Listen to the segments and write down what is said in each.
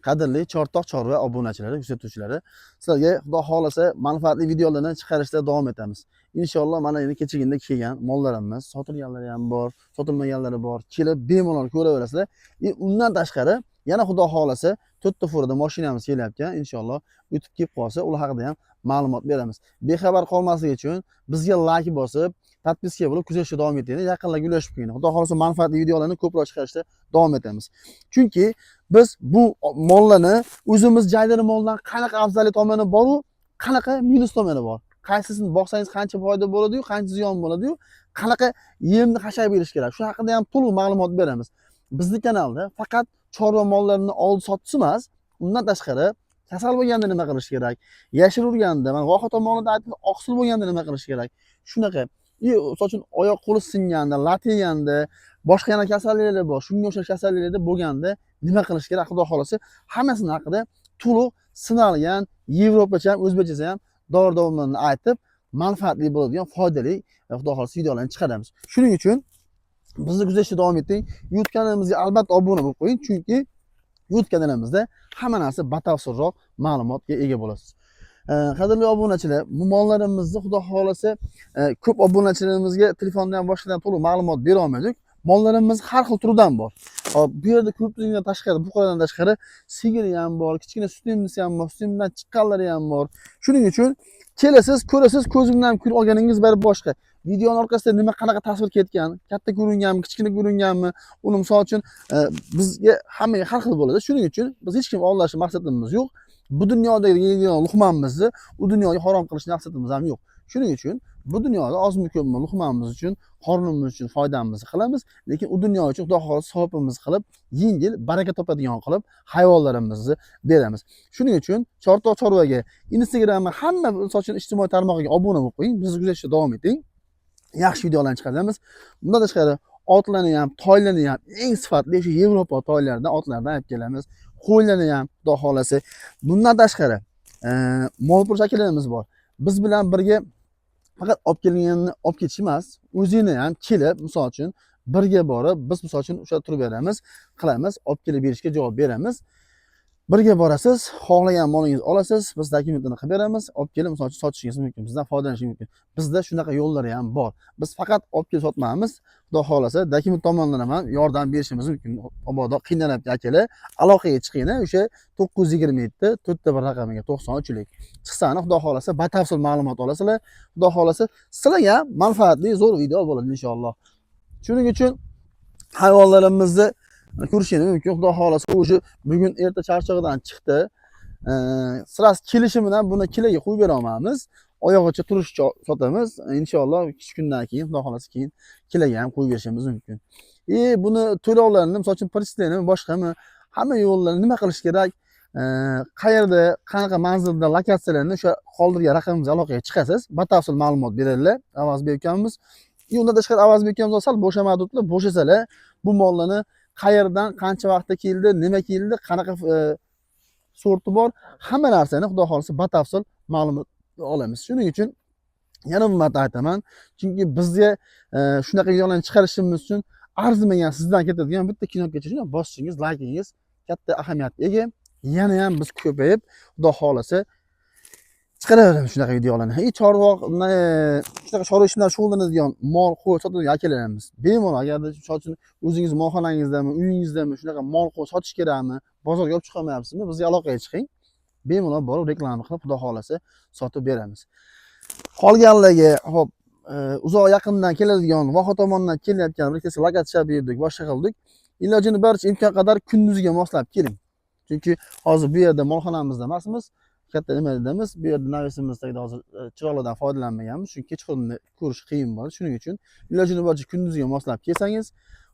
Qadrli Chortoq chorva obunachilari, kuzatuvchilari, sizlarga Xudo xohlasa manfaatli videolarni chiqarishda davom etamiz. Inshaalloh mana endi kechagina kelgan mollarimiz, sotilganlari ham bor, sotilmaganlari bor. Kelib bemalol ko'raverasizlar. Undan tashqari yana Xudo xohlasa 4 ta furada mashinamiz kelyapti. Inshaalloh o'tib kelib qolsa, ular haqida ham ma'lumot beramiz. Bexabar qolmaslik uchun bizga layk bosib, подписка bo'lib kuzatishda davom etinglar. Yaqinlarga ulashib qo'ying. Xudo xohlasa manfaatli videolarni ko'proq chiqarishda davom etamiz. Chunki biz bu mollarni o'zimiz jaydari moldan qanaqa afzallik tomoni bor-u, qanaqa minus tomoni bor. Qaysisini boqsangiz qancha foyda bo'ladi-yu, qancha ziyon bo'ladi-yu, qanaqa yemni hashar berish kerak. Shu haqida ham to'liq ma'lumot beramiz. Bizni kanalda faqat chorva mollarini oldi sotisi emas, undan tashqari kasal bo'lganda nima qilish kerak, yashil urganda, mana voha tomonida aytib oqsil bo'lganda nima qilish kerak, shunaqa misol uchun oyoq qo'li singanda, lat yeganda, boshqa yana kasalliklar bor, shunga o'xshash kasalliklarda bo'lganda nima qilish kerak, Xudo xohlasa hammasini haqida to'liq sinalgan yevropacha ham o'zbekchasi ham dori darmonlarni aytib manfaatli bo'ladigan foydali Xudo xohlasa videolarni chiqaramiz. Shuning uchun bizni kuzatishda davom eting. YouTube kanalimizga albatta obuna bo'lib qo'ying, chunki YouTube kanalimizda hamma narsa batafsilroq ma'lumotga ega bo'lasiz. Qadrli obunachilar, bu mollarimizni Xudo xohlasa ko'p obunachilarimizga telefondan ham boshqadan to'liq ma'lumot bera olmadik. Mollarimiz har xil turidan bor. Hop, bu yerda ko'rib turgandan tashqari, buqalardan tashqari sigiri ham bor, kichkina sutimlisi ham bor, sutimdan chiqqanlari ham bor. Shuning uchun kelasiz, ko'rasiz, ko'zim bilan ko'rib olganingiz baribir boshqa. Videoni orqasida nima qanaqa tasvir ketgan, katta ko'ringanmi, kichkina ko'ringanmi, uni misol uchun bizga hammaga har xil bo'ladi. Shuning uchun biz hech kim aldashni maqsadimiz yo'q. Bu dunyodagi yeydigan luqmamizni u dunyoga harom qilish maqsadimiz ham yo'q. Shuning uchun bu dunyoda ozmi ko'pmi luqmamiz uchun, qornimiz uchun foydamizni qilamiz, lekin u dunyo uchun Xudo xohlasa savobimizni qilib, yengil baraka topadigan qilib hayvonlarimizni beramiz. Shuning uchun Chortoq chorvaga Instagramga hamma misol uchun ijtimoiy tarmog'iga obuna bo'lib qo'ying, bizni kuzatishda davom eting. Yaxshi videolarni chiqaramiz. Bundan tashqari otlarni ham, toylarni ham eng sifatli o'sha Yevropa toylaridan, otlardan olib kelamiz. Qo'ylarni ham Xudo xohlasa. Bundan tashqari molfurush akalarimiz bor. Biz bilan birga faqat olib kelganini olib ketish emas, o'zingni ham kelib, misol uchun birga borib, biz misol uchun o'sha turib beramiz, qilamiz, olib kelib berishga javob beramiz. Birga borasiz, xohlagan molingizni olasiz, biz dokumentini qilib beramiz, olib kelib misol uchun sotishingiz mumkin, bizdan foydalanishingiz mumkin. Bizda shunaqa yo'llari ham bor. Biz faqat olib kelib sotmaymiz. Xudo xohlasa dokument tomonidan ham yordam berishimiz mumkin. Mabodo qiynalyapti akalar, aloqaga chiqinglar, o'sha 927 to'rtta bir raqamiga 93lik chiqsani Xudo xohlasa batafsil ma'lumot olasizlar. Xudo xohlasa sizlarga ham manfaatli zo'r video bo'ladi inshaalloh. Shuning uchun hayvonlarimizni ko'rishingiz mumkin. Xudo xohlasa o'sha bugun erta charchog'idan chiqdi. Sirasi kelishi bilan buni kilaga qo'yib bera olmaymiz. Oyog'icha turishcha sotamiz. Inshaalloh 2 kundan keyin Xudo xohlasa keyin kilaga ham qo'yib berishimiz mumkin. Buni to'lovlarini, misol uchun pristini, boshqami, hamma yo'llarni nima qilish kerak? Qayerda, qanaqa manzilda lokatsiyalarni o'sha qoldirgan raqamimizga aloqaga chiqasiz. Batafsil ma'lumot beradilar Avazbek ukamiz. Undan tashqari Avazbek ukamiz sal bo'shamadi debdilar. Bo'shasalar bu mollarni qayerdan, qancha vaqtda keldi, nima keldi, qanaqa sorti bor, hamma narsani Xudo xohlasa batafsil ma'lumot olamiz. Shuning uchun yana bir marta aytaman, chunki bizga shunaqa videolarni chiqarishimiz uchun arzimagan sizdan ketadigan bitta knopkacha shuni bosishingiz, laykingiz katta ahamiyatga ega. Yana ham biz ko'payib, Xudo xohlasa chiqaraveramiz shunaqa videolarni. Chorvoq, shunaqa chorva ishi bilan shug'ullanadigan, mol, qo'y sotadigan akalarimiz bemalol agarda misol uchun o'zingiz molxonangizdami, uyingizdami shunaqa mol, qo'y sotish kerakmi, bozorga olib chiqolmayapsizmi, bizga aloqaga chiqing. Bemalol borib reklama qilib, Xudo xohlasa sotib beramiz. Qolganlarga hop, uzoq yaqindan keladigan, voha tomondan kelayotgan bir ikkitasi lokatsiya berdik, boshqa qildik. Ilojini boricha imkon qadar kunduzga moslab keling. Chunki hozir bu yerda molxonamizda emasmiz. Katta nimadamiz, bu yerda навес imiz tagida hozir chiroqlardan foydalanmaganmiz. Chunki kechqurunni ko'rish qiyin bo'ladi. Shuning uchun ilojini boricha kunduzga moslab kelsangiz,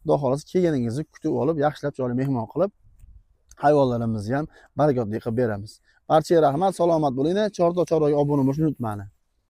Xudo xohlasa kelganingizni kutib olib, yaxshilab chiroyli mehmon qilib, hayvonlarimizni ham barakotli qilib beramiz. Barchaga rahmat, salomat bo'linglar. Chortoq chorvaga obuna bo'lishni unutmanglar.